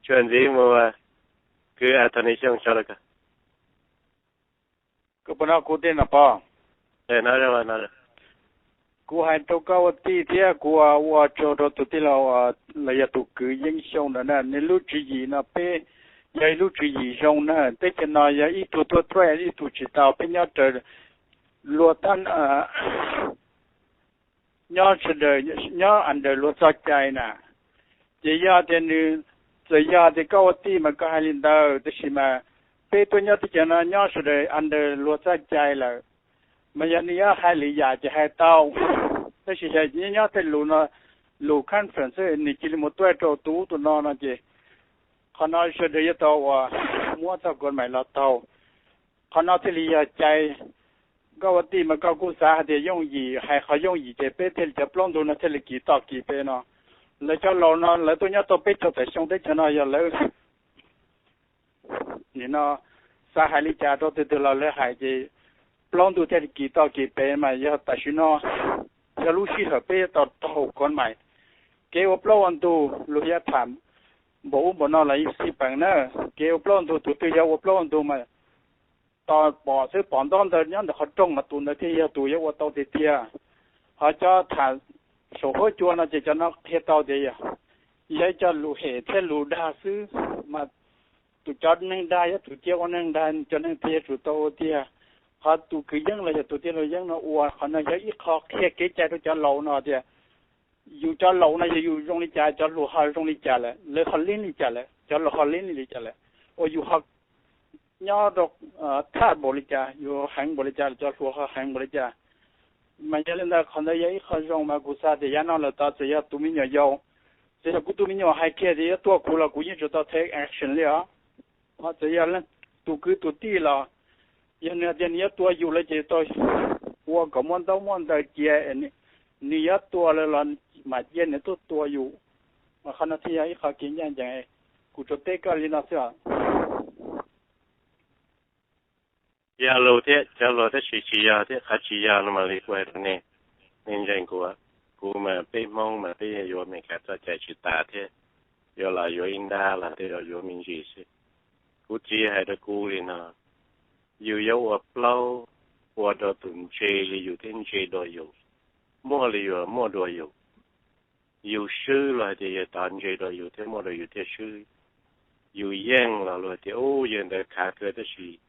Tshua ntxiv mus, kwv Anthony Xyooj tso rau koj. Koj puas hnov kuv tej no pom? Kuv hais rau koj ua tij thiab kuv ua tsaug rau tus tij laug los yog tus kwv Yeeb Xyooj ntawd na, nws lub tswv yim no peb yog ib lub tswv yim zoo na. Teb chaws no yog ib tug tuaj threat ib tug tsis tau, peb nyob raws luag tab nyob sawv daws nyob under luag txoj cai na. Ces yog tias nws, txawm yog tias koj ua tij mas koj hais li ntawd, tab sis mas peb tuaj nyob teb chaws no nyob sawv daws under luag txoj cai lawm. Mas yog nws yuav hais lwm yam ces hais tau, tab sis yog nyob tej lus no, lus conference xwb, nws cia li mus tuaj rau tus ub tus no no ces qhov no sawv daws yuav tau uas muab txoj kod mais los taug. Qhov no thiaj li yog cai. Koj ua tij mas koj kuj xav hais tias yooj yim, hais qhov yooj yim ces peb thiaj li cov plaub ntug no thiaj li kis toj kis pem no. Lawv cov laus no lawv tuaj nyob tau peb caug tawm xyoo teb chaws no yog lawv nim no xav hais li cas rau tus twg los lawv hais ces plaub ntug thiaj li kis toj kis pem mas yog tam sim no yog lub sij hawm peb yuav tau taug kod mais. Kev ua plaub ua ntug luag yuav tham npaum ub npaum no los yeej xij peem na. Kev ua plaub ua ntug tus twg yog ua plaub ua ntug mas tos pom xwb, pom ntaub ntawv nyob ntawm qhov rooj mas tus ntawd thiaj yog tus yuav ua tau tiag tiag. Ho cov tham saum huab cua no ces cov no qhia tau tias yog ib co lus hem thiab lus dag xwb, mas tus cov neeg dag yog tus cia ua neeg dag, cov neeg tiag yuav tsum tau ua tiag. Qhov tus kwv Yeeb los yog tus tij laug Yeeb no ua qhov no yog ib qho qhia kev cai rau cov laus no tias yus cov laus no yog yus zoo li cas cov hluas ho zoo li cas lawm, lawv ho li li cas lawm, cov laus ho li li cas lawm, uas yus ho nyob rau thaj npaum li cas, yus heev npaum li cas cov hluas ho heev npaum li cas. Mas yog li ntawd qhov ntawd yog ib qho zoo mas kuv xav tias yav no lawm tod txawm yog tus me nyuam yaus, txawm yog kuv tus me nyuam hais kiag tias yuav tuaj kuv los kuv yeej tsum tau take action li os. Ho txawm yog tus kwv tus tij los yog nws hais tias nws yuav tua yus lawm ces tau ua kom muaj ntaub muaj ntawv cia, nws yuav tua lawm los mam cia nws tuaj tua yus. Mas qhov no thiaj yog ib qho kev ncaj ncees. Kuv tsuas teb koj li no xwb os. Yog lus thiab cov hluas tab sis tsis yog thiab qhov tsis yog no mas li kuv hais rau nej, nej ntseeg kuv, kuv mas peb Hmoob mas peb yuav Meskas txoj cai tsis tas thiab, yuav los yuav ib nrab los tej zaum yuav me ntsis xwb. Kuv txiv hais rau kuv li no, yus yuav ua plaub ua rau tus ntse li yus thiab ntse dua yus, muaj li yus muaj dua yus. Yus swb los hais tias yawg tod ntse dua yus thiab muaj dua yus thiaj swb. Yus yeej los luag tias ub yawg ntawd khav kawg tab sis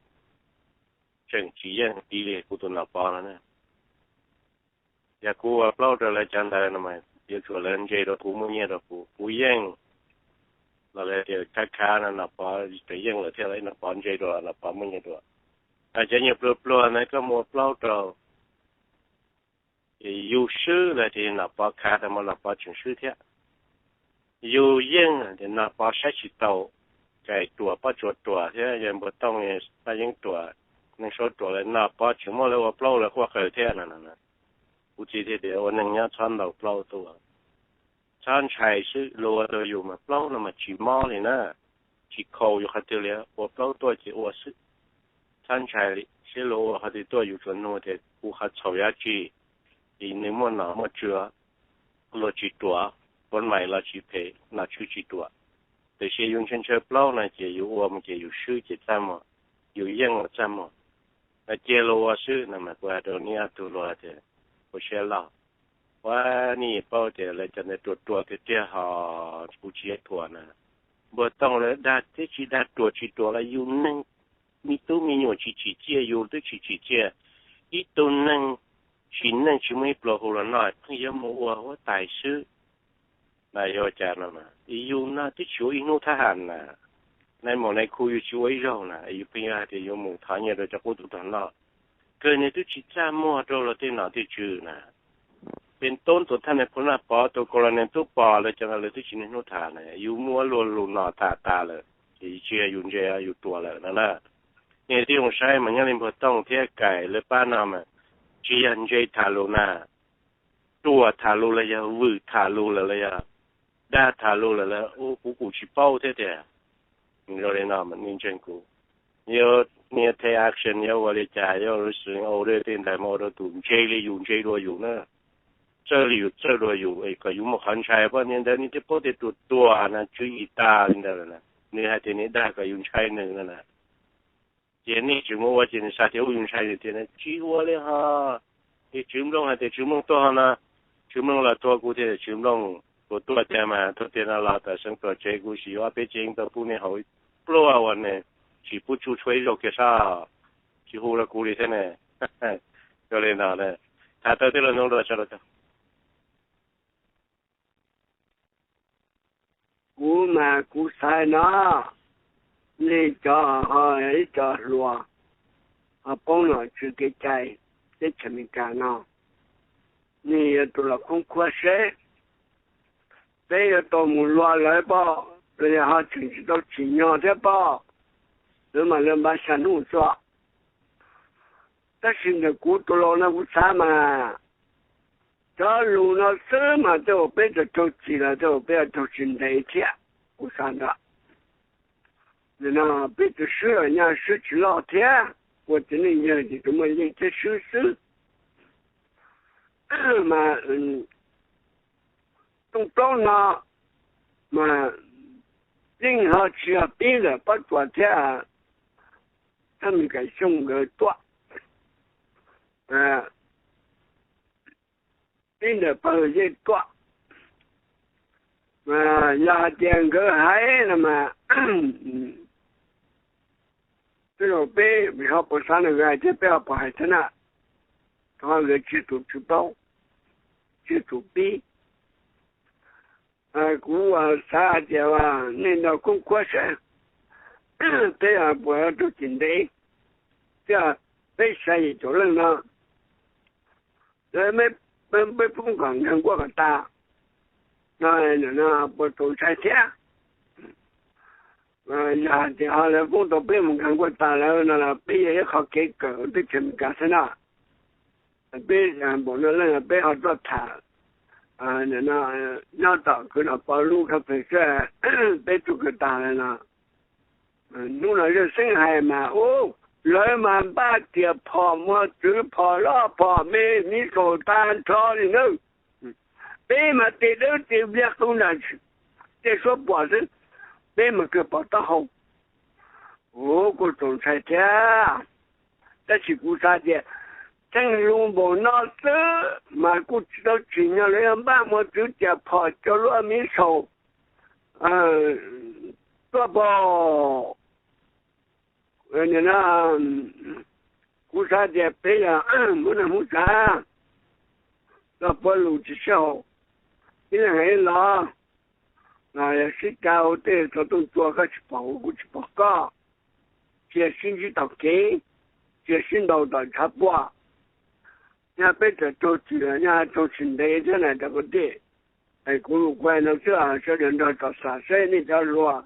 tseem tsis yeej ib li kuv tus Nom Pov no na. Yog kuv ua plaub rau lawv cov ntawd no mas yuav tsum lawv ntse dua kuv muaj nyiaj dua kuv, kuv yeej los lawv tias khav khav no Nom Pov tseem yeej lawm thiab los Nom Pov ntse dua Nom Pov muaj nyiaj dua. Cov nyuag pluag pluag ntawd koj mus ua plaub rau, yus swb los tias Nom Pov khav tau mas Nom Pov tseem swb thiab. Yus yeej tias Nom Pov saib tsis taus, Kaim ruam, Pob Tsuas ruam thiab yawg Npuag Tooj, Paj Yeeb ruam, Neej Suav ruam lawm Nom Pov tseem muab lawv ua plaub lawv quaj qw thiab no. Kuv txiv thiaj tias ua neeg nyob txhob ntaus plaub tuaj, txhob ntshai xwb, luag ua rau yus mas plaub no mas tsis mob li na, tsis khaus yus qhov twg li, ua plaub tuaj ces ua xwb. Txhob ntshai li, seb luag ua qhov twg tuaj yus tsuas nug tias kuv qhov txhaum yog dab tsi, es nws muaj nom muaj tswv, luag tsis ruam, kod mais los tsis phem, nom tswv tsis ruam. Tiam sis yus ntshaw ntshaw plaub no ces yus ua mus ces yus swb ces txaj muag, yus yeej los txaj muag. Cia luag ua xwb no mas kuv hais rau nej ob tug hluas tias ua siab loj. Ua, nej yeej paub tias lawv cov ntawd ruam ruam tiag tiag ho kuv tsis yog thuam na. Npuag Tooj lawv dag thiab tsis dag, ruam tsis ruam los yus neeg me tub me nyuam tsis tsim txiaj, yus twb tsis tsim txiaj. Ib tug neeg tsis neej tsis muaj ib pluag hu los noj pheej yuav mus ua huab tais xwb. Mas yuav ua cas no, yus no twb tsis ua ib hnub thab ham na, nais maum nais khu yus tsis ua ib zaug na, yus pheej yuav hais tias yuav mus thov nyiaj rau cov qub tub rog noj, kawg nws twb tsis txaj muag rau luag tej nom tej tswv na. Pes tub tus thaj nais phoo Naj Pov, tus colonel Tub Pov lawv cov ntawd lawv twb tsis niaj hnub tham na, yus muab luag lus nom tham tas lawm, ces tsis yog yus ntse, yus ruam lawm no na. Nej tib zoo saib mas nyob li Npuag Tooj thiab Kaim lawv pab no mas tsis yog ntse tham lus na, ruam tham lus los yog vwm tham lus lawm los yog dag tham lus lawm los kuv kuj tsis paub thiab tiag. Zoo li no mas nej ntseeg kuv, yog nej take action yuav ua li cas, yuav ua li xwb, ua tej ntawd mas ua rau tus ntse li yus ntse dua yus na. txawj li yus txawj dua yus es kom yus muaj qhov ntshai, poj niam ntawd nws thiaj paub tias tus tuag no tswv yim tas li ntawd lawm na. Nws hais tias nws dag kom yus ntshai nws no na. Ces nej tsis mus ua ces nws xav tias ua yus ntshai nws tias tsis ua li ho. Ces Tswv Nplooj hais tias Tswv Nplooj tuaj ho no, Tswv Nplooj los tuaj kuv thiaj tias Tswv Nplooj, kuv tuaj tiag mas tuaj tiag no los tam seev tuam tsev kuv sim yuav ob peb cev tau pub nej haus pluaj uas nws tsis pub tsuj tshuaj ib zaug kiag sab, tsis hu rau kuv li thiab ne. Yog li no, tham tau tej los no los tso los tau. Kuv mas kuv xav no, nej cov ho ib co hluas ho poob nom tswv kev cai teb chaws Amelikas no, nej yuav tus los khoob khuab seb peb yuav tau mus luag lawv pom, los yog ho tseem tsis tau tsim nyog thiab pom, lawv mas lawv npaj xya hnub txog. Tab sis ntawm kuv tus laus no kuv xav mas cov lus no xwb mas tej zaum peb tau raug txim los tej zaum peb yuav raug tsis ntev thiab. Kuv xav ntawd, nim no peb tus swb los nyaj swb tsis loj thiab, ua txiv neej yawg ces tsuas muaj yeej thiab swb xwb. Mas rooj plaub no mas yeej ho tsis yog pib ntawm Pob Tsuas thiab Thab Mis Kaim Xyooj nkawd tuaj, pib ntawm pog Yej tuaj. Yog hais tias nkawd hais no mas tej zaum peb vim ho puas xav no nkawd hais thiab peb ho puas hais thiab na, ho nkawd tsis tus tsis paub, tsis tus pib. Kuv xav hais tias nej nrog khoob khuab seb peb puas raug tsis ntev, thiab peb xya yim caum leej no lawv, peb poob kom nkag nkuaj kom tas no, puas txaus ntshai thiab. Yog hais tias ho lawv poob tau peb mus nkag nkuaj tas lawm no los peb yog ib qho kev kawm teb chaws Amelikas xwb na. Peb npaum no leej peb ho tuaj tham nyob tom kwv Nom Pov lub kab pes xwb, peb tuaj kawm tas lawm no. Hnub no Yawg Xeeb hais mas ub, lawv mas npaj tias phom mos txwv, phom loj phom me, miv xaus tag nrho li nawb. Peb mas tes dawb tes viag qw nram tej suab pom xwb, peb mas kawg pom taub hau. Ub, kuj txaus ntshai thiab. Tab sis kuv xav tias txheej lus npaum no xwb mas kuj tsis tau tsim nyog lawv yog npaj mos txwv tias phom coj lub miv xaus tuaj pom. Kuv xav tias peb yog muab nag hmub tsav, los puav lus tsis sib haum, ib leeg hais ib los, los yog sib cav ua tej txog tooj cua, koj tsis pom kuv, kuv tsis pom koj, cia sib ntsib tom kev, cia sib ntaus tom tshav puam. Nyaj peb txawm raug txim los nyaj raug tsis ntev thiab na cov kwv tij. Es kuv lus kuv hais no xwb, sawv daws nrog tsom xam seb nej cov hluas,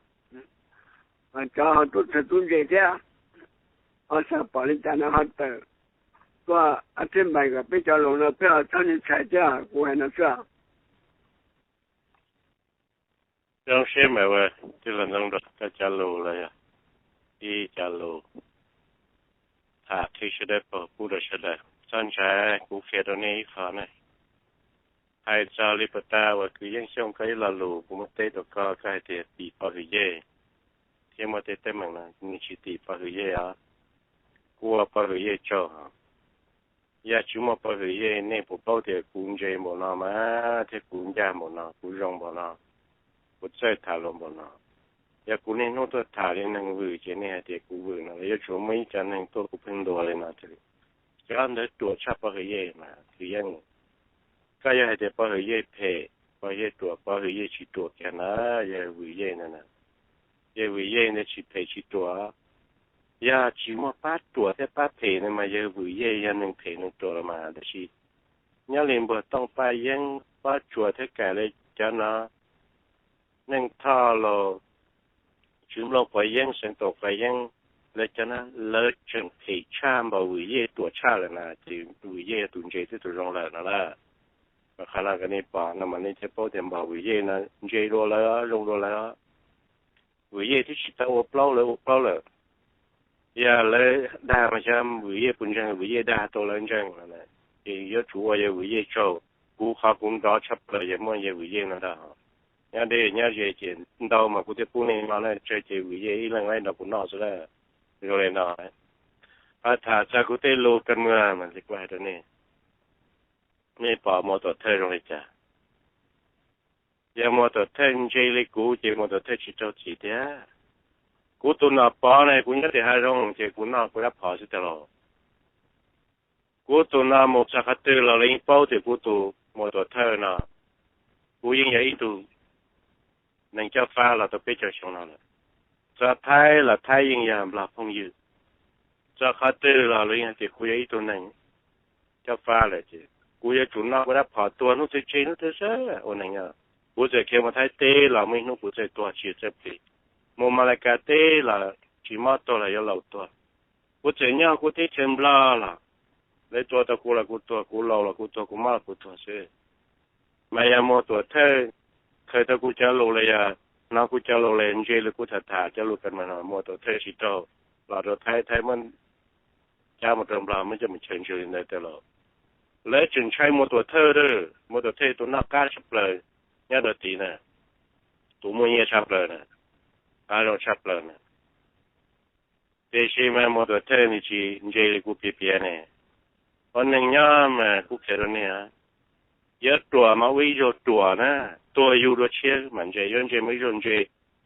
cov ho tub txawg tub ntse thiab, ho xav pom li cas no ho tawm tuaj ob txhiab npaim kom peb cov laus no peb ho txhob ntshai thiab, kuv hais no xwb. Zoo siab mas ua tij laug Ntxoov Nraug, koj cov lus los yog ib cov lus tham qhia sawv daws paub, pub rau sawv daws. Txhob ntshai, kuv qhia rau nej ib qho ne. Hais txog li puas tas uas kwv Yeej Xyooj koj ib lo lus kuv muab teb rau koj, koj hais tias tim pov Hwm Yej, thiab muaj tej teeb meem no nws tsis tim pov Hwm Yej os. Kuv ua pov Hwm Yej tsaug. Yog tsis muaj pov Hwm Yej nej puas paub tias kuv ntse npaum no mas thiab kuv ncaj npaum no, kuv zoo npaum no, kuv txawj tham luag npaum no? Yog kuv niaj hnub tuaj tham li neeg vwm ces nej hais tias kuv vwm no los yuav tsum muaj ib co neeg tuaj kuv pheej ntuas li no. Cov ntawd ruam tshaj pov Hwm Yej mas kwv Yeej. Koj yog hais tias pov Hwm Yej phem, pov Hwm Yej ruam, pov Hwm Yej tsis ruam kiag na, yog vwm Yej ntag na. Yog vwm Yej ntawd tsis phem tsis ruam. Yog tsis muaj pab ruam thiab pab phem no mas yog vwm Yej yog neeg phem neeg ruam los mas. Tab sis nyob li Npuag Tooj, Paj Yeeb, Pob Tsuas thiab Kaim li cov no, Neej Thoj los, Tswv Nplooj, Quav Yeeb, Xeev Taum Quav Yeeb, lawv cov no lawv tseem phem tshaj npaum vwm Yej ruam tshaj lawm na, ces vwm Yej yog tus ntse thiab tus zoo lawm no lawm. Mas qhov no kom nej pom no mas nej thiaj paub tias npaum vwm Yej no ntse dua lawv, zoo dua lawv. Vwm Yej twb tsis tau ua plaub lawv ua plaub lawm. Yog lawv dag mas xyov vwm Yej puas ntseeg, vwm Yej dag tau lawv ntseeg no, ces yuav tsum ua yog vwm Yej tsaug. kuv qhov kuv nrov tshaj plaws yog muaj yawg Vwm Yeej no ntag. Nyob deb nyob ze ces ntau mas kuv thiaj pub nej no na, tsawg ces Vwm Yeej ib leeg lawv nrog kuv noj xwb na. Zoo li no, ho tham txog kuv tej lus kas mws mas li kuv hais rau nej, nej pom Muas Tuam Thawj zoo li cas? Yog Muas Tuam Thawj ntse li kuv ces Muas Tuam Thawj tsis raug txim thiab. Kuv tus nom pov ne, kuv nyob tim hav zoov ces kuv noj kuv dab phom xwb tag los. Kuv tus no mus txog qhov twg los lawv yeej paub tias kuv tus Muas Tuam Thawj no, kuv yeej yog ib tug neeg cob fab los tau peb caug xyoo no lawm. Txog Thaib los Thaib yeej yog nplog phooj ywg. Txog qhov twg los lawv yeej hais tias kuv yog ib tug neeg cob fab lawm ces kuv yuav tsum noj kuv dab phom tuag hnub twg tseg hnub twg xwb ua neeg nyob. Kuv txawm khiav mus Thaib teb los muaj ib hnub kuv txawj tuag tsis txawj plig. Mus Malakaus teb los tsis mob tuag los yuav laus tuag. Kuv txawm nyob kuv teb chaws Nplog los lawv tua tau kuv los kuv tuag, kuv laus los kuv tuag, kuv mob los kuv tuag xwb. Mas yog Muas Tuam Thawj khaws tau kuv cov lus los yog hnov kuv cov lus los ntse li kuv tham tham cov lus kas mws no, Muas Tuam Thawj tsis raug los rau Thaib, Thaib muab cab mus rau Nplog muab coj mus chaw ntsws li ntawd tiag los. Lawv tseem ntshai Muas Tuam Thawj, Muas Tuam Thawj tus noj qab tshaj plaws nyob rau tid na, tus muaj nyiaj tshaj plaws na, qab zoo tshaj plaws na. Tiam sis mas Muas Tuam Thawj nws tsis ntse li kuv piav piav ne. Ua neeg nyob mas kuv qhia rau nej, yuav ruam mas ua ib zaug ruam na, tuag yug dua tshiab mas ntse, yuav ntse mas ib zaug ntse,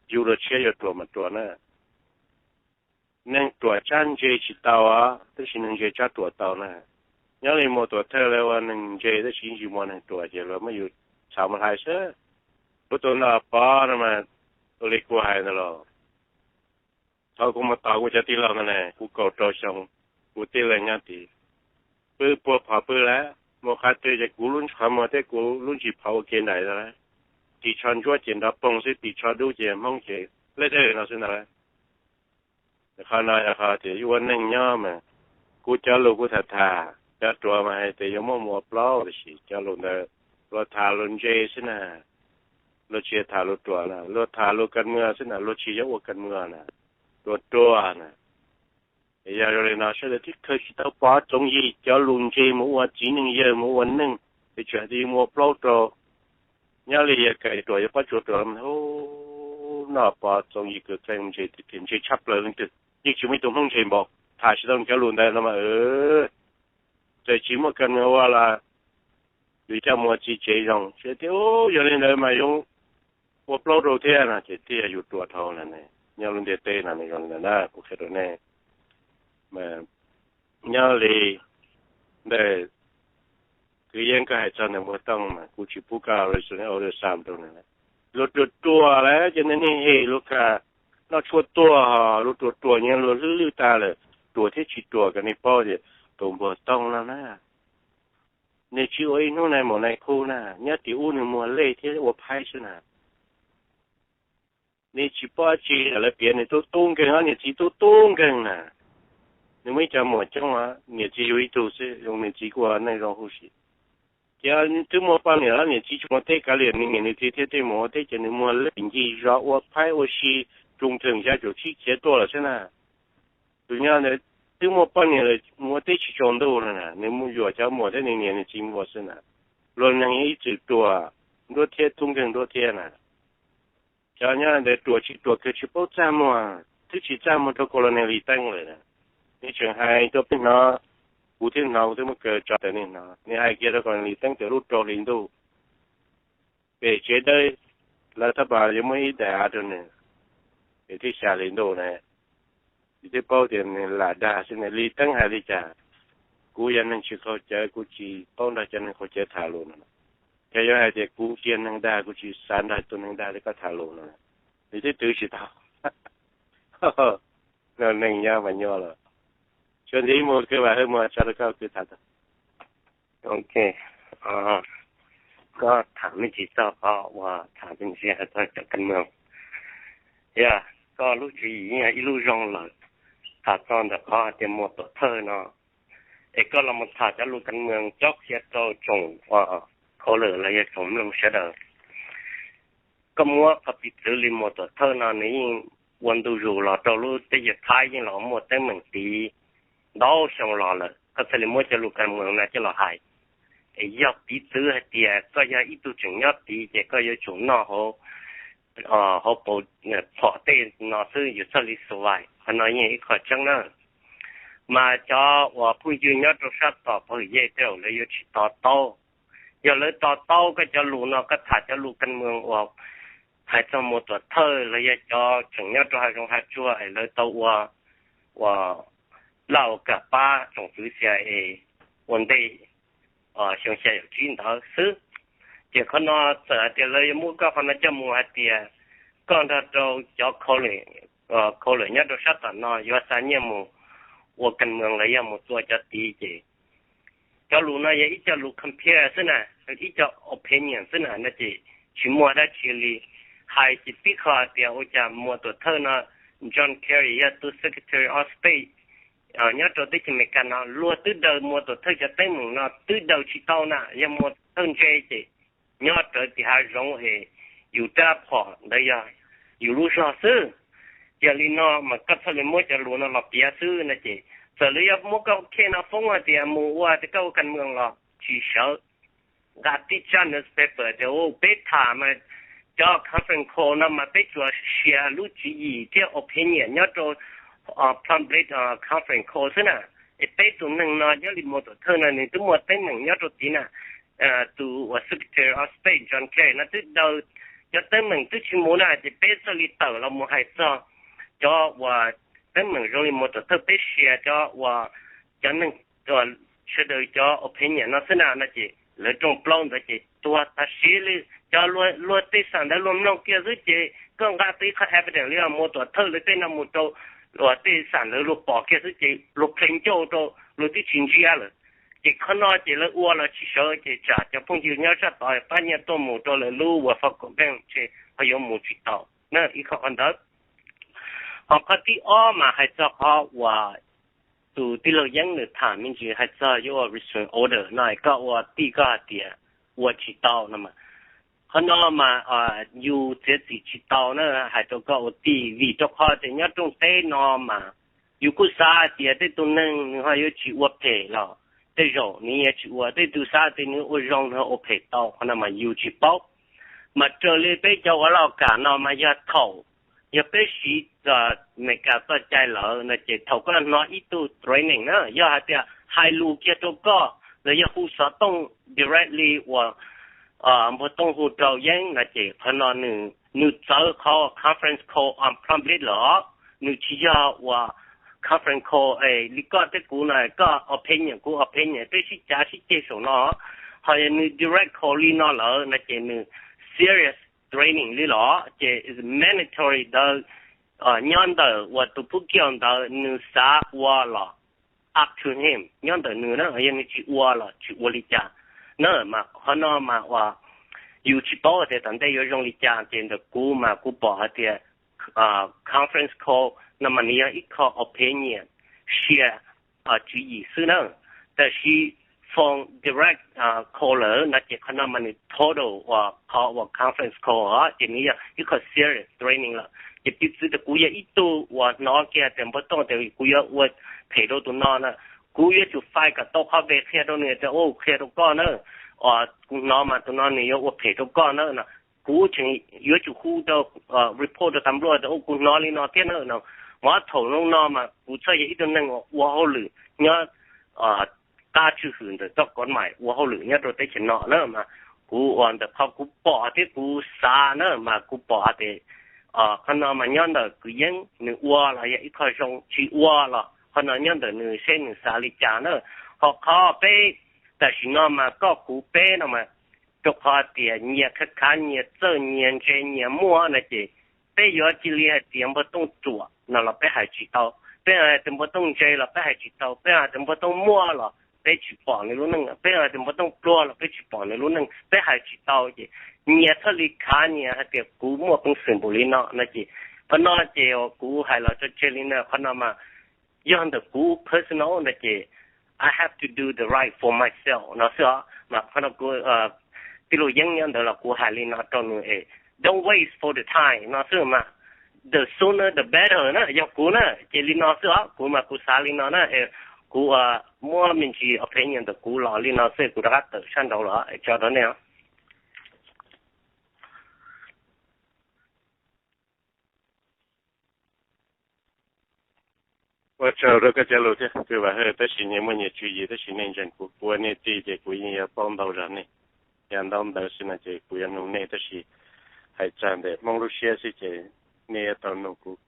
yug dua tshiab yuav ruam mas ruam na. Neeg ruam tsab ntse tsis tau, tab sis neeg ntse tsab ruam tau na. Nyob li Muas Tuam Thawj lawv ua neeg ntse tab sis yeej tsis muaj neeg ruam ces luag muab yus txhom mus hlais xwb. Kuv tus nom pov no mas ua li kuv hais ntawd los, thaum kuv mus tos kuv cov tij laug ntawd ne, kuv kaum rau xyoo, kuv tib leeg nyob tid, pw puag phom pw lawm, mus qhov twg ces kuv lub qhov muag thiab kuv lub ntsis phom ua ke nraim ntawd lawm. Ris tsho ntsuab ces nrov poog xwb, ris tsho dub ces Hmoob ces lej dawj no xwb ntag lawm. Qhov no yog qhov tias yus ua neeg nyob mas, kuv cov lus kuv tham tham, cov ruam mas hais tias yuav muab mus ua plaub, tiam sis cov lus ntawd luag tham lus ntse xwb na, luag tsis tham lus ruam na, luag tham lus kas mws xwb na, luag tsis yog ua kas mws na, ruam ruam na. Yog zoo li no sawv daws thiaj khaws tsis tau pov Txoov Yig cov lus ntse mus ua txiv neej yawg mus ua neej, es tseem hais tias yuav mus ua plaub rau. Nyob li yawg Kais Ruam, yawg Pob Tsuas Ruam, noj pov Txoov Yig kawg kheej ntse tiag tiag, ntse tshaj plaws leej twg, yeej tsis muaj ib tug Hmoob ntse npaum, tham tsis tau nws cov lus ntawd no mas. Txawm tsis muaj kas mws ua los yus coj mus ua txiv tsev zoo, thiaj tias yog li ntawd mas yuav ua plaub rau thiab no ces thiaj yog yus ruam dhau lawm ne. Nyob lub ntiaj teb no nws zoo li ntawd na, kuv qhia rau nej. Nyob li ntawm kwv Yeeb koj hais txog ntawm Npuag Tooj mas kuv tsis pub koj resonate audio sound rau nws lawm. Luag ruam ruam lawm ces nws niag hem luag kam noj tshuaj tuag, luag ruam ruam nyias luag hlwb lwj tas lawm, ruam thiab tsis ruam kom nej paub tias tus Npuag Tooj no na, nws tsis ua ib hnub nais maum nais khu na, nyob tim ub nws muag lej thiab ua phaib xwb na. Nws tsis paub dab tsi, lawv piav nws tub tub nkeeg, ob niam txiv tub tub nkeeg na. Nws muaj ib co muam coob, niam txiv yug ib tug xwb, zoo niam txiv kuj ua neej zoo huv si. Ces twb muaj poj niam, ob niam txiv tsis mus teb kav liam, nws niam nws txiv thiaj tej mus ua teb ces nws muag lej ncig zos ua phaib ua si, tsoos theem xya caum tsib khiav tuaj lawm xwb na. Tus nyob ntawd twb muaj poj niam lawm mus ua teb tsis tsaus ntuj no na, nws mus yuam cov muam thiab nws niam nws txiv mus ua xwb na. Luag neeg ib txwm ruam nruab thiab tub nkeeg nruab thiab na. Cov nyob ntawd ruam tsis ruam kawg tsis paub txaj muag, twb tsis txaj muag rau Colonel Lis Teeb lawm. Nws tseem hais rau peb hnov, kuv thiab hnov, kuv twb muab kaw tso rau nej hnov, nws hais kiag rau Colonel Lis Teeb tias lub rau hli ntuj pem tsev dawb, lawv thaj pas yuav muab ib daim av rau nws, pem thib xya hli ntuj na. Yus twb paub tias nws lam dag xwb na. Lis Teeb hais li cas, kuv yog neeg tsis qaug cawv, kuv tsis paub nrog cov neeg qaug cawv tham lus no. Ces yuav hais tias kuv tsis yog neeg dag, kuv tsis xav nrog tus neeg dag li koj tham lus no. Nws twb twv tsis tau. Neeg nyob mas nyuaj los. Tsuas ntxiv mus kwv Vam Hawj Muas tso rau koj kwv tham tau. Ok, koj tham me ntsis txog qhov uas tham me ntsis hais txog cov kas moos, yog koj lub tswv yim yeej yog ib lub zoo lawm. Tham txog ntawm qhov hais tias Muas Tuam Thawj no, es koj los mus tham cov lus kas moos cob qhia rau tsoom uas khaus lawm los yog tsoom mloog sawv daws. Koj muab qhov piv txwv li Muas Tuam Thawj no nws yeej ua ntu zus los rau lub teb chaws Thaib yeej los muaj teeb meem tid ntau xyoo los lawm, koj thiaj li muab cov lus kas moos no coj los hais. Es yog piv txwv hais tias koj yog ib tug tseem nyob tid ces koj yuav tsum noj hauv, hauv paus phom tej no xwb yus thiaj li survive. Qhov no yeej ib qho tseeb na. Mas cov uas phooj ywg nyob rau sab tom pov hwm yej tej zaum lawv yuav tsis to taub. Yog lawv to taub koj cov lus no, koj tham cov lus kas mws uas hais txog muas tuam thawj los yog cov tseem nyob rau hav zoov hav tsuag es lawv tau ua, ua laj ua kam pab tsoom fwv Xi Ai Ea ua ntej xyoo xya caum tsib ntawd xwb. Ces qhov no txawm hais tias lawv yuav muab koj qhov no coj mus hais tias koj nrog rau cov khau lwm nyob rau sab tom no yuav xa nyiaj mus ua kas mws los yog mus tua cov tid ces cov lus no yog ib co lus compare xwb na, ib co opinion xwb na, no ces tsis muaj dab tsi li. Hais ces tib qho hais tias ua cas muas tuam thawj no, John Kerry yog tus Secretary of State nyob rau teb chaws Amelikas no, luag twb daws muas tuam thawj cov teeb meem no twb daws tsis tau na, yog muas tuam thawj ntse ces nyob rawv tim hav zoov es yus rab phom ntawd yog yus lub zog xwb. Yog li no mas koj thiaj li muab cov lus no los piav xwb no ces txawm lawv yuav muab koj case no foob hais tias mus ua tias koj ua kas mws los tsis sawv. Nqa tib tsab newspaper tias peb tham mas cov conference call no mas peb tsuas share lub tswv yim thiab opinion nyob rau public conference call xwb na. Es peb tus neeg no nyob li muas tuam thawj no nws twb muaj teeb meem nyob rau tid na. Tus uas Secretary of State John Kerry no twb daws cov teeb meem twb tsis mus na ces peb thiaj li tawm los mus hais txog cov uas teeb meem zoo li muas tuam thawj, peb share cov uas cov neeg, sawv daws cov opinion no xwb na no ces lawv rooj plaub ntawd ces tuag tag siv li. Cov luag tej xam ntawd luag mloog kiag xwb ces koj nqa tau ib qho evidence li muas tuam thawj lawv tej no mus rau luag tej xam ntawd luag pom kiag xwb ces luag play ncauj rau luag twb tsis ntsia lawm. Ces qhov no ces lawv ua los tsis sawv ces tsam cov phooj ywg nyob sab tod pab nyiaj tuaj mus rau lawv lub uas focal bank ces ho yuav mus tsis tau na, ib qho qhov ntawd. Ho qhov thib ob mas hais txog qhov uas tus tij laug Yeeb nws tham me ntsis hais txog yuav ua restraining order no, koj ua tij koj hais tias ua tsis tau no mas, qhov no mas yus txiav txim tsis tau na, hais rau koj ua tij, vim rau qhov tias nyob rooj teb no mas yus kuj xav hais tias tej tus neeg nws ho yuav tsis ua phem los tej zaum nws yuav tsis ua, tej tus xav tias nws ua zoo nws ua phem tau, qhov no mas yus tsis paub. Mas raws li peb cov ua laj kam no mas yog thaum, yog peb siv Amelikas txoj cai lawm no ces thaum koj hnov ib tug threatening na, yog hais tias hais lus kiag rau koj los yog hu xov tooj directly uas npawg Tooj hu rau Yeeb no ces qhov no nws txawv qhov conference call on public lawm, nws tsis yog uas conference call li koj thiab kuv no, koj opinion kuv opinion peb sib cav sib ceg saum no. Ho yog nws direct call li no lawm no ces nws serious threatening li lawm ces mandatory ntawd nyob ntawm uas tus phub kiau ntawd nws xav ua los up to him, nyob ntawm nws na, yog nws tsis ua los tsis ua li cas na. Mas qhov no mas uas yus tsis paub tias tom ntej yuav zoo li cas ces ntawm kuv mas kuv pom hais tias conference call no mas nws yog ib qho opinion, share tswv yim xwb na. Tab sis phone direct call lawm no ces qhov no mas nws total uas qhov uas conference call ces nws yog ib qho serious threatening lawm. Ces piv txwv tias kuv yog ib tug uas hnov kiag tias npawg Tooj tias kuv yuav ua phem rau tus no na, kuv yuav tsum file kom tau qhov veg qhia rau nws tias, u, qhia rau koj na, kuv hnov mas tus no nws yuav ua phem rau koj na no. Kuv tseem yuav tsum hu rau, report rau tas npluaj tias, u, kuv hnov li no thiab na no. Mas thaum no mas kuv txhaj yog ib tug neeg ua hauj lwm nyob qab tswj hwm ntawm txoj kov mais ua hauj lwm nyob rau teb chaws no na mas kuv ua ntawm qhov kuv pom thiab kuv xav na mas kuv pom hais tias qhov no mas nyob ntawm kwv Yeeb nws ua los yog ib qho zoo, tsis ua los qhov no nyob ntawm nws seb nws xav li cas na. Ho qhov peb tam sim no mas koj kuv peb no mas rau qhov tias nyias khav khav nyias txawj nyias ntse nyias muaj no ces peb yuav cia li hais tias npawg Tooj ruam no los peb hais tsis tau, peb hais tias npawg Tooj ntse los peb hais tsis tau, peb hais tias npawg Tooj muaj los peb tsis pom nws lub neej, peb hais tias npawg Tooj pluag los peb tsis pom nws lub neej, peb hais tsis tau ces nyias thiaj li khav nyias hais tias kuv muaj peev xwm npaum li no no ces qhov no ces kuv hais los tso tseg li no. Qhov no mas yog ntawm kuv personal no ces I have to do the right for myself no xwb os. Mas qhov no kuv, tij laug Yeeb nyob ntawd los kuv hais li no rau nws es don't waste for the time no xwb mas, the sooner the better na, yog kuv na ces li no xwb os. Kuv mas kuv xav li no na es Kuv muab me ntsis opinion ntawm kuv los li no xwb, kuv rov qab tawm sab nraud los tso rau nej. Ua tsaug rau koj cov lus thiab kwv Vam Hawj, tab sis nyias muaj nyias tswv yim, tab sis nej ntseeg kuv, kuv ua nej tij ces kuv yeej yuav paub ntau zog nej. Yog ntau ntawd xwb no ces kuv yuav nug nej, tab sis hais txog ntawm Hmoob lub siab xwb ces nej yuav tau nug kuv.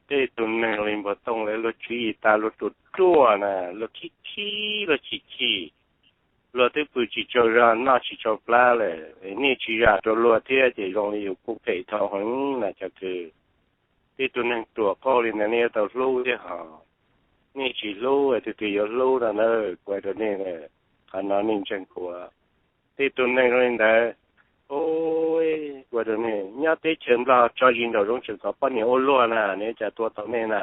Tej tus neeg li npua tooj lawv luag tswv yim tas luag ruam ruam na, luag khib khib luag chim chim, luag twb pw tsis tsaug zog noj tsis tsaug plab lawm, nej tsis zam rau luag thiab ces zoo li yus kuj phem dhau heev na cov kwv. Tej tus neeg ruam qauj li ntawd nej yuav tau hlub thiab hos, nej tsis hlub tus twg yuav hlub no na. Kuv hais rau nej, qhov no nej ntseeg kuv. Tej tus neeg li ntawd, kuv hais rau nej, nyob teb chaws Nplog tso zis nraum zoov tseem kom poj niam ua luag na, nej cas tua tau nej na.